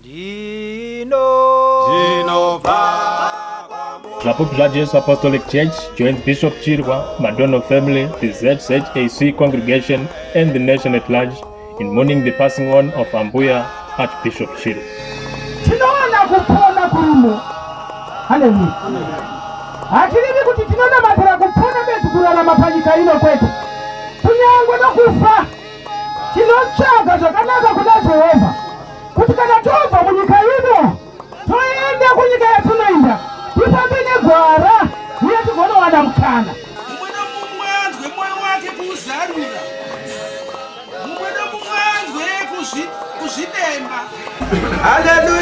Ndino Ndinobva Zvapupu zvaJesu Apostolic Church joins Bishop Chirwa, Madonna family, the ZZAC congregation, and the nation at large in mourning the passing on of Ambuya Archbishop Chirwa. Tinowana kupona kurimo. Haleluya. Hatirevi kuti tinonamatira kupona bedzi kurarama panyika ino kwete. Kunyangwe nokufa tinotsvaga zvakanaka kuna Jehovha kuti kana tobva munyika ino toenda kunyika yatinoenda tifambe negwara uye tigonowana mukana. Mumwe nomumwe anzwe mwoyo wake kuuzarura, mumwe nomumwe anzwe kuzvidemba. Haleluya.